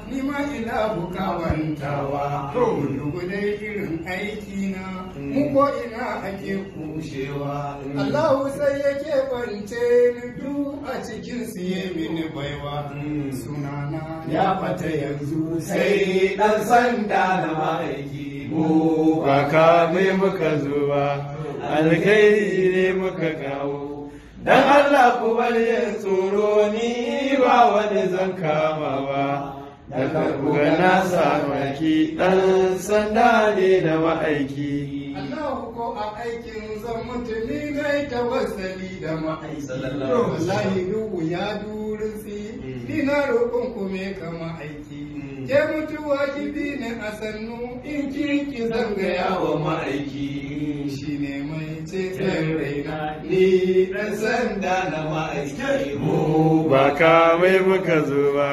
Ni ma ina bukawantawa, dubu dai irin aiki na, mu ko ina ake kushewa. Allahu sai yake bance ni du a cikin su yi mini baiwa. Sunana ya bata yanzu sai ɗan sanda na ma'aiki. Mu ba kame muka zo ba, alkhairi ne muka kawo. Dan Allah ku bar yin tsoro, ni ba wani zan kama ba. Da kuga na samaki ɗan sanda ne na ma'aiki. Allahu ko a aikin zan mutumi na tawassali da ma'aiki. Wallahi duhu ya durin, ni na roƙon ku me kama aiki. Ke mutuwa ki bi ni a sannu, in kin ki zan gaya wa ma'aiki. Shi ne mai ceton raina, ni ɗan sanda na ma'aiki. Mu ba kame muka zo ba,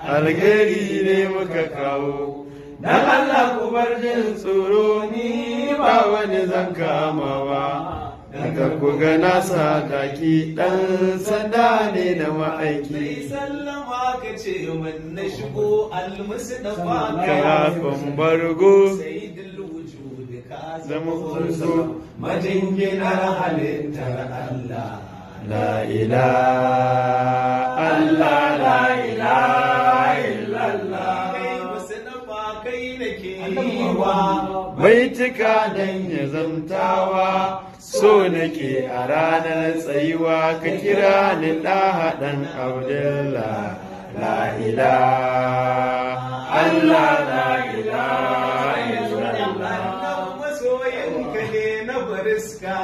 alkhairi ne muka kawo. Dan Allah ku bar jin tsoro, ni ba wani zan kama ba. Daga ku ga na sadaki ɗan sanda ne na ma'aiki. Mai sallama ka ce min na shigo, almusdafa. Kafin bargo. Sayyidul wujud ka zama kunso. Majinginar halittar Allah. La ilaha Allah, la ilaha illallah. Kai musdafa, kai nake yi wa Baitika dan ya zamtawa, so nake a ranar tsayuwa ka kira ni ɗaha ɗan Abdullah. La ilaha Allah, la ilaha illallah. Annabi masoyinka ne na bariska,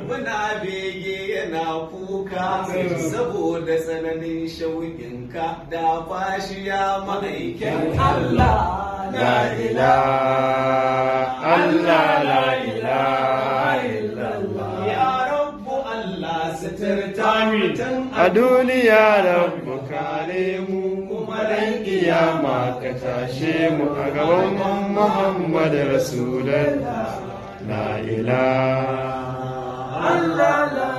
muna bege yana kuka saboda tsananin shauƙinka da fashiya, ma'aikin Allah. La ilaha Allah, la ilaha illallah. Ya Rabbu Allah, sitirta mutum A duniya Rabbu kare mu, kuma ran kiyama ka tashe mu a gaban Muhammad Rasulullah. La ilaha Allah, la